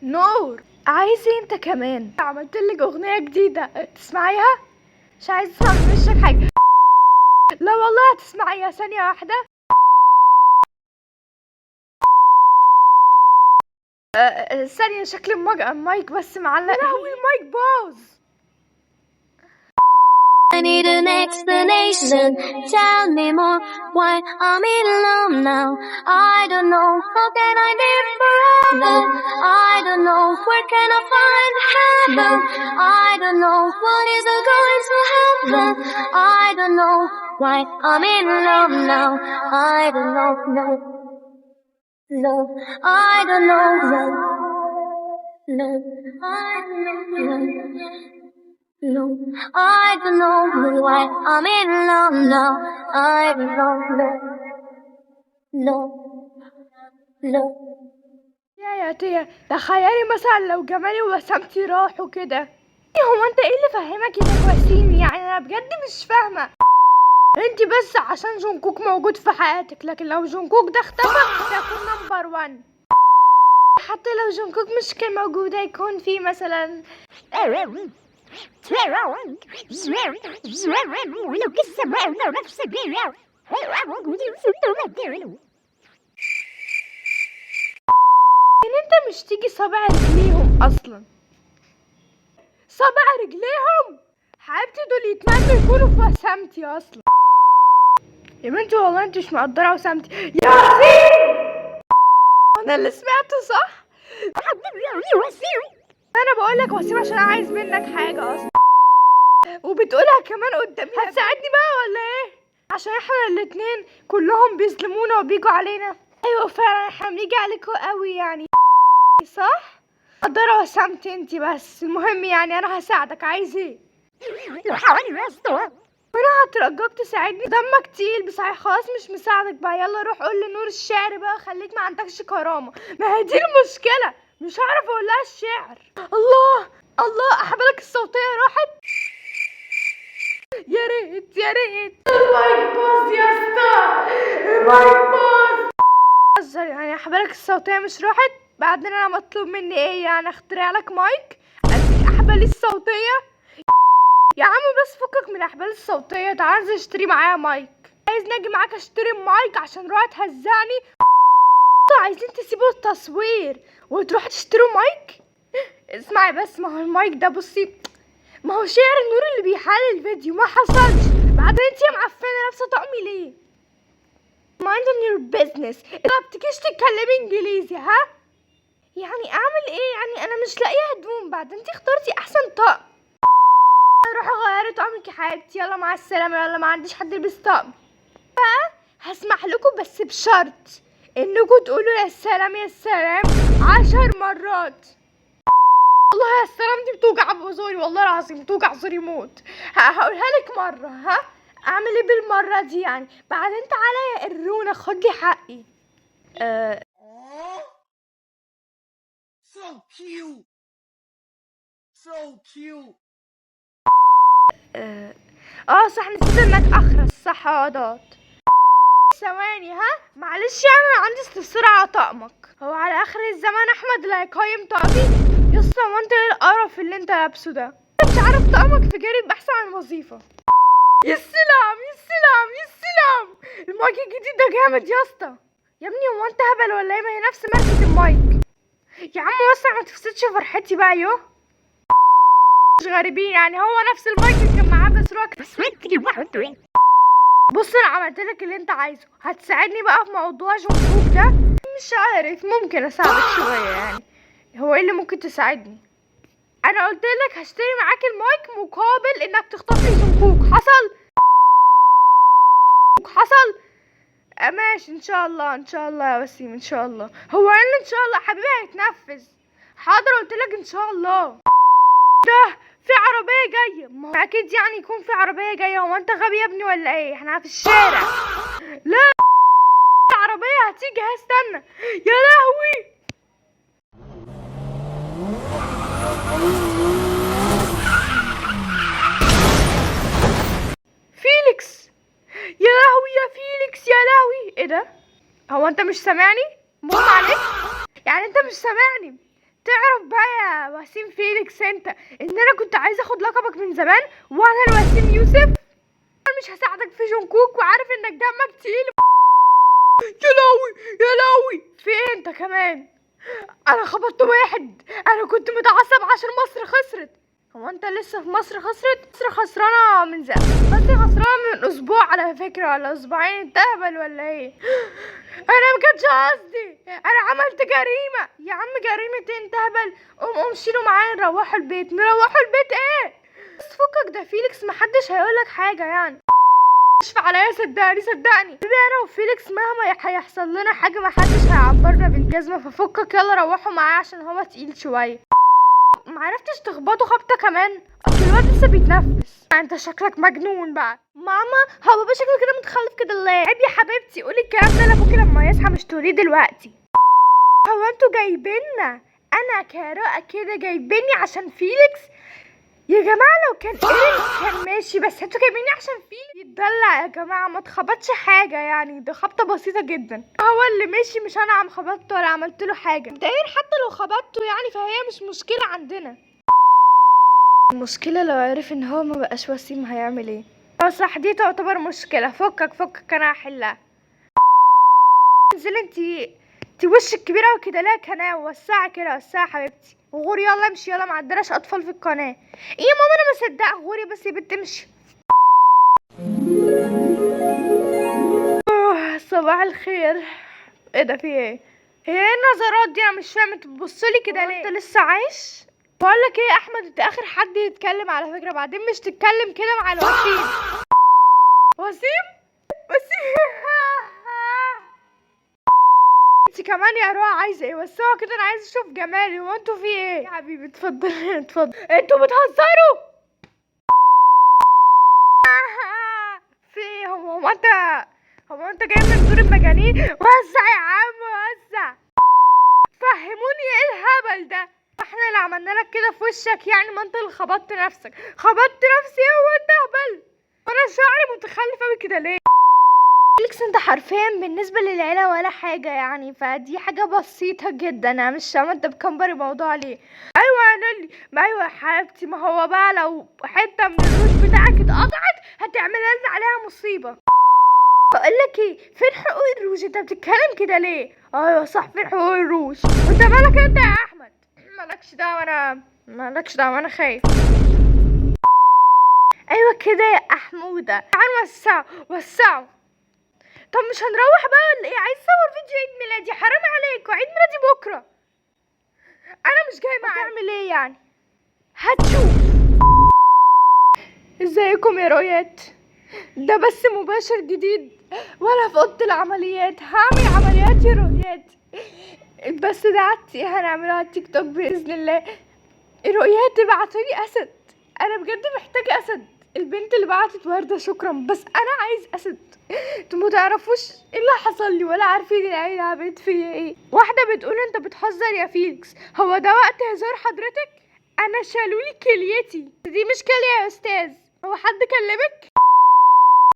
نور، عايز ايه انت كمان؟ عملت لك اغنية جديدة تسمعيها؟ مش عايز اسمع من وشك حاجة. لا والله هتسمعيها. ثانية واحدة. ثانية، شكل المايك بس معلق. يا لهوي المايك باظ. I need an explanation. Tell me more why I'm in love now. I don't know how can I live forever. I don't know where can I find heaven. I don't know what is going to happen. I don't know why I'm in love now. I don't know, no, no. I don't know, no, no. I don't know, no. No, I don't know why I'm in love now. I don't know, no, no, no. يا تيا، تخيلي مثلا لو جمالي ووسامتي راحوا كده. هو انت ايه اللي فهمك انك وسيم؟ يعني انا بجد مش فاهمة. انت بس عشان جونكوك موجود في حياتك، لكن لو جونكوك ده اختفى هتكون number 1. حتى لو جونكوك مش كان موجود هيكون في مثلا ان انت مش تيجي صابع رجليهم اصلا. صابع رجليهم حبيبتي، دول يتمنوا يكونوا في وسامتي اصلا. يا بنتي والله انت مش مقدره وسامتي يا وسيم. انا اللي سمعته صح؟ انا بقول لك وسيم عشان عايز منك حاجه اصلا، وبتقولها كمان قدامي. هتساعدني بقى ولا ايه؟ عشان احنا الاتنين كلهم بيظلمونا وبيجوا علينا. ايوه فعلا احنا بنيجي عليكوا قوي يعني، صح؟ قدرة وسامتي انتي بس. المهم يعني انا هساعدك. عايز ايه؟ وانا هترجاك تساعدني. دمك تقيل بصحيح. خلاص مش مساعدك بقى. يلا روح قول لنور الشعر بقى، خليك ما عندكش كرامة. ما هي دي المشكلة، مش هعرف اقول لها الشعر. الله الله، احبالك الصوتية راحت. يا ريت يا ريت. المايك باظ يا اسطى، المايك باظ. بهزر يعني، احبالك الصوتية مش راحت. بعدين انا مطلوب مني ايه يعني؟ اخترع لك مايك؟ اديك احبالي الصوتية؟ يا عم بس فكك من الاحبال الصوتية، تعال انزل اشتري معايا مايك. عايز ناجي معاك اشتري مايك عشان روح تهزقني؟ انتوا عايزين تسيبوا التصوير وتروحوا تشتروا مايك؟ اسمعي بس، ما هو المايك ده بصي، ما هو شعر النور اللي بيحلل الفيديو ما حصلش. بعدين انتي يا معفنه لابسه طقمي ليه؟ Mind on your business. ما بتجيش تتكلمي انجليزي ها؟ يعني اعمل ايه يعني؟ انا مش لاقيه هدوم. بعدين انتي اخترتي احسن طقم. روحي غيري طقمك يا حبيبتي، يلا مع السلامه، يلا ما عنديش حد يلبس طقم. بقى هسمح لكم بس بشرط انكم تقولوا يا سلام يا سلام 10 مرات. والله يا سلام دي بتوجع بزوري، والله العظيم بتوجع زوري موت. هقولها لك مرة، ها؟ اعمل ايه بالمرة دي يعني؟ بعدين تعالى يا قرونة خد لي حقي. So cute. So cute. صح، نسيت انك اخرس، صح. دوت ثواني، ها معلش يعني انا عندي استفسار على طقمك. هو على اخر الزمان احمد اللي هيقيم طقمي؟ يسطا هو انت ايه القرف اللي انت لابسه ده؟ انت مش عارف طقمك في جري بحث عن وظيفة. يا سلام يا سلام يا سلام، المايك الجديد ده جامد يا اسطى. يا ابني هو انت هبل ولا ايه؟ ما هي نفس ماركة المايك يا عم. وسع ما تفسدش فرحتي بقى. يو مش غريبين يعني، هو نفس المايك اللي كان معاه بس روك. بص انا عملت لك اللي انت عايزه، هتساعدني بقى في موضوع جونكوك ده؟ مش عارف، ممكن اساعدك شويه يعني. هو ايه اللي ممكن تساعدني؟ انا قلت لك هشتري معاك المايك مقابل انك تخطف لي جونكوك. حصل؟ حصل؟ ماشي ان شاء الله، ان شاء الله يا وسيم، ان شاء الله. هو قال ان شاء الله حبيبي هيتنفذ. حاضر قلت لك ان شاء الله. ده في عربية جاية، ما هو اكيد يعني يكون في عربية جاية. هو انت غبي يا ابني ولا ايه؟ احنا في الشارع. لا العربية هتيجي، هستنى. يا لهوي فيليكس، يا لهوي يا فيليكس، يا لهوي. ايه ده؟ هو انت مش سامعني؟ مهم عليك يعني، انت مش سامعني. تعرف بقى يا وسيم فيليكس انت ان انا كنت عايزه اخد لقبك من زمان، وانا الوسيم يوسف. انا مش هساعدك في جونكوك، وعارف انك دمك تقيل. يا لهوي يا لهوي، في ايه انت كمان؟ انا خبطت واحد، انا كنت متعصب عشان مصر خسرت. هو انت لسه في مصر خسرت؟ مصر خسرانة من زمان، مصر خسرانة من اسبوع على فكرة ولا اسبوعين. انت اهبل ولا ايه؟ انا ما كانش قصدي، انا عملت جريمة يا عم. جريمة ايه؟ انت اهبل. قوم قوم شيلوا معايا نروحوا البيت. نروحوا البيت ايه؟ بس فكك، ده فيليكس محدش هيقولك حاجة يعني. اشفى عليا، صدقني صدقني انا وفيليكس مهما هيحصل لنا حاجة محدش هيعبرنا بالجزمه، ففكك يلا روحوا معاه عشان هو تقيل شوية. معرفتش تخبطه خبطه كمان؟ اصل الواد لسه بيتنفس. انت شكلك مجنون بقى. ماما هو بابا شكله كده متخلف كده ليه؟ عيب يا حبيبتي، قولي الكلام ده لابوكي لما يصحى، مش تقوليه دلوقتي. هو انتوا جايبيننا انا كرؤى كده جايبيني عشان فيليكس؟ يا جماعة لو كان ايرين كان ماشي، بس انتوا جايبيني عشان فيليكس يتدلع. يا جماعة ما اتخبطش حاجة يعني، ده خبطة بسيطة جدا. هو اللي مشي مش انا عم خبطته ولا عملت له حاجة. مبدئيا حتى لو خبطته يعني فهي مش مشكلة عندنا. المشكلة لو عرف ان هو ما بقاش وسيم هيعمل ايه؟ اه صح، دي تعتبر مشكلة. فكك فكك انا هحلها. انزلي انتي، انتي وشك كبير اوي كده ليه؟ قناة وسعي كده، وسعي حبيبتي. وغوري يلا امشي يلا، ما عندناش اطفال في القناة. ايه يا ماما انا مصدقة، غوري بس يا بنت امشي. صباح الخير. ايه ده في ايه؟ هي ايه النظرات دي؟ انا مش فاهمه انت بتبصلي كده ليه؟ انت لسه عايش؟ بقول لك ايه يا احمد، انت اخر حد يتكلم على فكرة، بعدين مش تتكلم كده مع الوسيم. وسيم وسيم انت كمان يا روعة عايزه ايه؟ بس هو كده انا عايزه اشوف جمالي. هو انتوا في ايه يا حبيبي؟ اتفضل اتفضل. انتوا بتهزروا في ايه؟ هو انت جاي من دور المجانين؟ وزع يا عم وزع. فهموني ايه الهبل ده؟ احنا اللي عملنا لك كده في وشك يعني؟ ما انت اللي خبطت نفسك. خبطت نفسي ايه؟ هو انت هبل؟ وانا شعري متخلف اوي كده ليه؟ فيليكس انت حرفيا بالنسبة للعيلة ولا حاجة يعني، فدي حاجة بسيطة جدا. انا مش فاهمة انت بكبر الموضوع ليه. ايوه يا نولي، ما ايوه يا حبيبتي، ما هو بقى لو حتة من الروج بتاعك اتقطعت هتعمل لنا عليها مصيبة. بقول لك ايه، فين حقوق الروج؟ انت بتتكلم كده ليه؟ ايوه صح، فين حقوق الروج؟ وانت مالك انت يا احمد؟ مالكش دعوة، انا مالكش دعوة، انا خايف. ايوه كده يا احمودة، تعالوا وسعوا وسعوا. طب مش هنروح بقى ولا ايه؟ عايز اصور فيديو عيد ميلادي، حرام عليك، وعيد ميلادي بكره. انا مش جاي معاك. هتعمل ايه يعني؟ هتشوف. ازيكم يا رؤيات؟ ده بس مباشر جديد وانا في اوضة العمليات، هعمل عمليات يا رؤيات، بس ده هنعملها على التيك توك باذن الله. الرؤيات ابعتولي اسد، انا بجد محتاجه اسد. البنت اللي بعتت ورده شكرا، بس انا عايز اسد. انتوا ما تعرفوش ايه اللي حصل لي ولا عارفين العيلة عملت فيا ايه. واحدة بتقول انت بتهزر يا فيليكس، هو ده وقت هزار حضرتك؟ انا شالولي كليتي، دي مش كليه يا استاذ. هو حد كلمك؟